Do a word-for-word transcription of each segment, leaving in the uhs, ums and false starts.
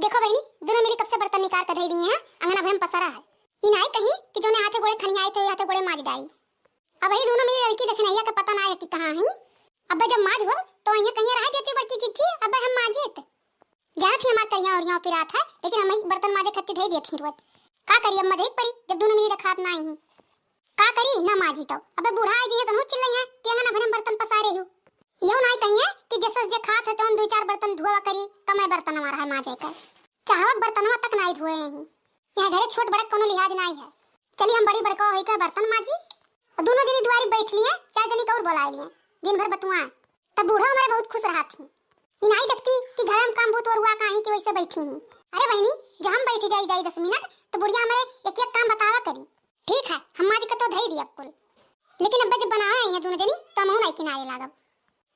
देखो बहिनी, दुनो मिली कब से बर्तन निकार के धई दिए हैं, अंगना भर में पसरा है। ई नाई कहीं कि जौने हाथे गोड़े खनियाए थे, ओही हाथे गोड़े माज डाई। अब यही दुनो मिली लड़की देखनैया के पता ना है कि कहाँ ही। अब्बे जब माज हो तो अइहें कहिए रह देती बड़की जिज्जी, अब्बे हम माजित। जानत ही हमार करिया ओरिया पिरात है, लेकिन हम ही बर्तन माजे खत्ती धई देत ही रोज। का करी, अब मजे ही परी, जब दुनो मिली देखात ना ही। का करी, ना माजी तो। अबे बूढ़ा आई जी है तो चिल्लाई है कि अंगना भर में बर्तन पसारे हो। यो नाई कहिए कि जैसे जे खात है तो दुई चार बर्तन धुआ करी, कमे बर्तन हमारा है माजे का। चाहवक बर्तनवा तक नाई धोए हैं। यहाँ घरे छोट बड़क कोनो लिहाज नाई है। चली हम बड़ी बड़का होई के बर्तन माजी। और दुनो जनी दुआरी बैठ लिए, चार जनी का और बुलाए लिए, दिन भर बतुआए। तब बूढ़ा हमारे बहुत खुश रहा थी। ई नाई देखती कि घर में काम बहुत वरुआ का ही कि वैसे बैठी ही। अरे बहिनी, जो हम बैठ जाई जाई दस मिनट तो बुढ़िया हमारे एक एक काम बतावा करी। ठीक है, हम माज के तो धई दी अब कुल, लेकिन अब जब बनावे आई है दुनो जनी तो हम नाई किनारे लागब।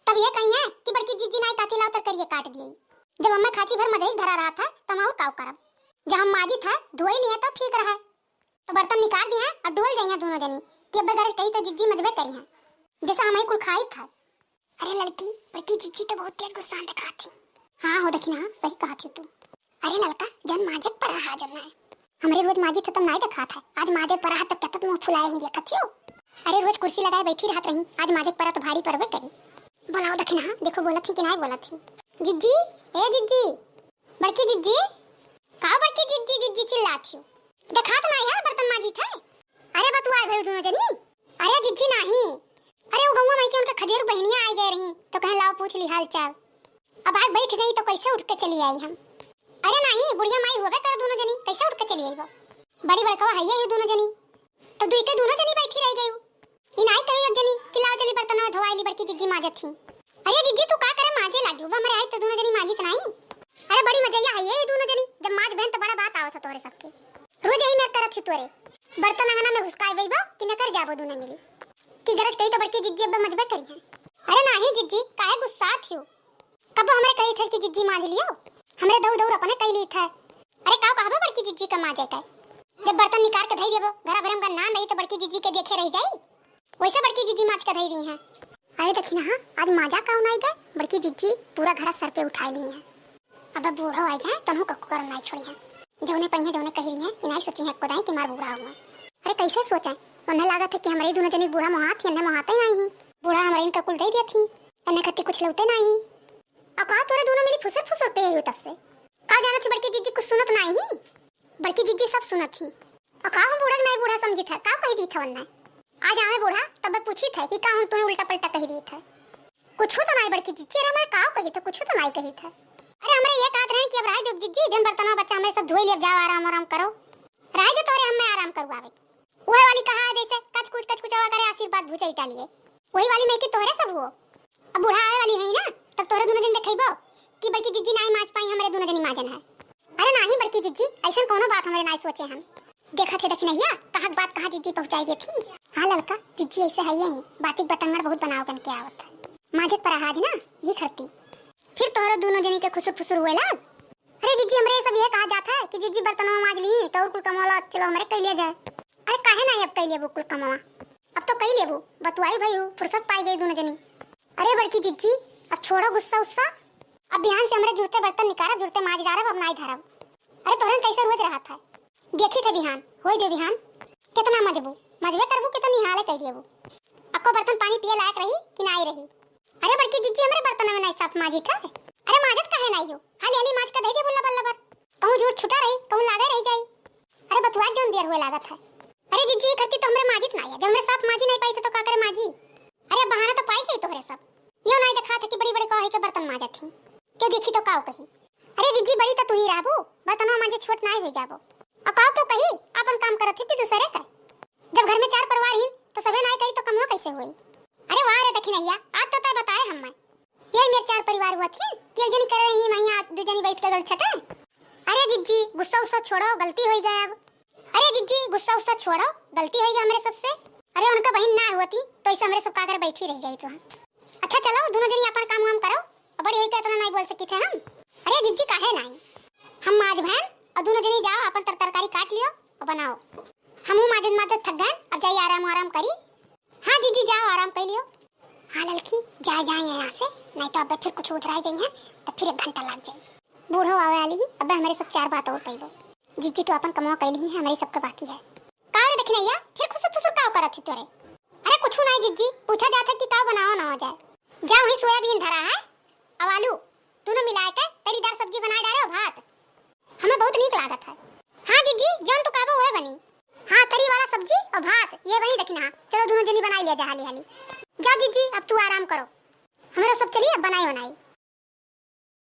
तब ये कही है कि बड़की जिज्जी नाई काती लाओ तरकरिए काट दिए। जब अम्मा खाची भर मजई धरा रहा था तो हम और काव करब। जब हम माजी था धोई लिए तो ठीक रहा। तो बर्तन निकाल दिए हैं और डोल जाइए दुनो जनी कि अब गरज कही तो जिज्जी मजबे करी हैं, जैसा हम ही कुल खाई था। अरे लड़की, बड़की जिज्जी तो बहुत तेज गुस्सा दिखाती। हाँ हो दखिना, सही कहा थी तू। अरे ललका, जौन माजक पर रहा जौन है। हमरे रोज माजी थे तब नाई देखात है, आज माजक पर रहा तब केतना मुँह फुलाए ही देखत हियो। अरे रोज कुर्सी लगाए बैठी रहत रही, आज माजक पर तो भारी परबे करी। बुलाओ दखिना, देखो बोलत ही कि नाई बोलत ही। जिज्जी, ए जिज्जी, बड़की जिज्जी, का बड़की जिज्जी जिज्जी चिल्लात हियो? देखात नाई है बर्तन माजी थे। अरे बतुआए भई दुनो जनी। अरे जिज्जी नाही, अरे वो गौवा माई के उनका खदेरू बहनिया आई गए रही तो कहे लाओ पूछ ली हाल चाल। अब आग बैठ गई तो कैसे उठ के चली आई हम? अरे नाही, बुढ़िया माई होबे कर दुनो जनी, कैसे उठ के चली आई वो? बड़ी बड़कवा है ये दुनो जनी, तो दुई के दुनो जनी बैठी रह गई। ई नाही कही एक जनी कि लाओ चली बर्तनवा धोवाई ली, बड़की जिज्जी माजत ही। अरे जिज्जी तू का करे माजे लागी, वो हमरे आई तो दुनो जनी माजित नाही। अरे बड़ी मजैया है ये दुनो जनी, जब माज बहन तो बड़ा बात आवत है तोहरे सबके। रोज यही मेर करत ही तोरे। बर्तन अंगना में घुसकाए वही बा कि नकर जाबो दुनो मिली। कि गरज कही तो बड़की जिज्जी अब्बे मजबे करी है। अरे नाही जिज्जी, काहे गुस्सात हियो? कबो हमरे कही थे कि जिज्जी माज लियो, हमरे दौड़ दौड़ अपने कई ली थे। अरे काव कहबो बड़की जिज्जी का माजे के? जब बर्तन निकाल के धई देबो, घरा भरे में गन्ना नहीं तो बड़की जिज्जी के देखे रह जाई। वैसे बड़की जिज्जी माज के धई दी हैं। अरे देखी ना, हाँ, आज माजा काव नाई गए, बड़की जिज्जी पूरा घरा सर पे उठाई ली हैं। अब बूढ़ो आई जाए, तनहु कक्को करम नाई छोड़ी है। जौने पहिए जौने कही रही है, इनाई सोची है कोदाई कि मार बूढ़ा हुआ। अरे कैसे सोचे? उन्हें लागत है कि हमरे दुनो जनी बूढ़ा मोहात ही, अन्हें मोहाते ही नाई ही। बूढ़ा हमरे इनका कुल दे दिया थी, अन्हें खत्ती कुछ लौते नाई ही। और का तोरे दुनो मिली फुसुर फुसुर पे हो तब से? का जानत ही बड़की जिज्जी कुछ सुनत नाई ही? बड़की जिज्जी सब सुनत ही। और का हम बूढ़ा के नाई बूढ़ा समझी था, का कही दी था उन्हें? आज आवे बूढ़ा, तब पूछी था कि का हम तुम्हें उल्टा पलटा कही दी था। कुछ तो नाई बड़की जिज्जी, अरे हमारे का कही था, कुछ तो नाई कही था। अरे हमरे ये कहत रहे कि अब राय दो जिज्जी, जन बर्तनवा बच्चा हमरे सब धोई लिया, जाओ आराम आराम करो। राय दो तोरे हमें आराम करवावे। वह वाली कहा है जैसे कच कुच कच कुचावा करे आशीर्वाद भुजई टालिए। वही वाली में कि तोहरे सब हुओ। अब बूढ़ा आवे वाली है ना, तब तोहरे दुनो जन देखइबो कि बड़की जिज्जी नाई माज पाई, हमरे दुनो जनी माजन है। अरे नाही बड़की जिज्जी, ऐसन कोनो बात हमरे नाई सोचे हम। देखत है दखिनैया, कहाँ बात कहाँ जिज्जी पहुँचाई देती। हाँ ललका, जिज्जी ऐसे है यही, बातिक बतंगड़ बहुत बनाव कन के आवत है। माजक पर आहाज ना, यही खरती। फिर तोहरे दुनो जनी के खुसुर फुसुर हुए लाग। अरे जिज्जी, हमरे सब ये कहा जात है कि जिज्जी बर्तनवा माज ली, तो और कुल कमवा ला चलो हमरे कई लिया जाए। अरे काहे नाही अब कई लेबू कुल कमवा? अब तो कई लेबू, बतुआई भई हूँ, फुर्सत पाई गई दुनो जनी। अरे बड़की जिज्जी, अब छोड़ो गुस्सा उस्सा। अब बिहान से हमरे जुरते बर्तन निकारब, जुरते माज डारब, अब नाई धरब। अरे तोहरन कैसे रोज रहत है? देखी थे बिहान, होई दे बिहान। कितना मजबू, मजबे करबू, कितना निहाले कह देबू। अक्को बर्तन पानी पिए लायक रही कि नाई रही? अरे बड़की जिज्जी, हमरे बर्तन में नाई साफ माजी थे। अरे माजत काहे नाई हो? हाली हाली माज के धई देबू लबर लबर। कहूँ जूर छुटा रही, कहूँ लागे रह जाई। अरे बतुआ जौन देर हुए लागत है। अरे जिज्जी, ये खरती तो हमरे माजित नाई है, जब हमरे साफ माजी नाई पाई थे तो का करे माजी? अरे बहाना तो पाई गई तोहरे सब। यो नाई देखा था कि बड़ी बड़ी कढ़ाई के बर्तन माजत ही। क्यों देखी तो काव कही? अरे जिज्जी, बड़ी तो तू ही रहबू, बर्तनवा माजे छोट नाई हो जाबो। और काव क्यों कही, अपन काम करत ही कि दूसरे का। जब घर में चार परिवार ही तो सबे नाई करी तो कमवा कैसे हुई? अरे वाह रे दखिनैया, आज तो तय बताए हम मैं। यही मेरे चार परिवार हुआ थी कि एक जनी करे रही, वहीं आप दो जनी बैठ के गल छटे। अरे जिज्जी, गुस्सा उस्सा छोड़ो, गलती होई गए अब। अरे जिज्जी, गुस्सा उस्सा छोड़ो, गलती होई गए हमरे सबसे। अरे उनका बहिन ना होती तो ऐसे हमरे सब का करे बैठी रह जाई तो। अच्छा चलो, दोनों जनी अपन काम वाम करो, अब बड़ी होई के इतना नहीं बोल सकी थे हम। अरे जिज्जी, काहे नहीं, हम माज बहन और दोनों जनी जाओ अपन तर तरकारी काट लियो और बनाओ। हमहू माजत माजत थक गए, अब जाई आराम आराम करी। हाँ जिज्जी, जाओ आराम कर लियो। हाँ ललकी, जाए जाए यहाँ से, नहीं तो अब फिर कुछ उधराई जाई है तो फिर एक घंटा लग जाई। बूढ़ो आवे वाली ही, अब हमरे सब चार बात और पइबो। जिज्जी तो अपन कमवा कइली ही, हमरे सबके बाकी है। का रे दखिनैया, फिर खुसुर फुसुर का करत ही तोरे? अरे कुछ नहीं जिज्जी, पूछा जात है कि का बनावा ना हो जाए। जा वही सोयाबीन धरा है, अब आलू, दोनों मिलाए के तरीदार सब्जी बनाए डारे हो भात। हमें बहुत नीक लागत है। हाँ जिज्जी, जौन तू कहबो वह बनी। हाँ, तरी वाला सब्जी और भात, ये बनी दखिनहा। चलो दोनों जनी बनाई लिया जा हाली हाली। जा जिज्जी, अब तू आराम करो। हमरो सब चली अब बनाई बनाई।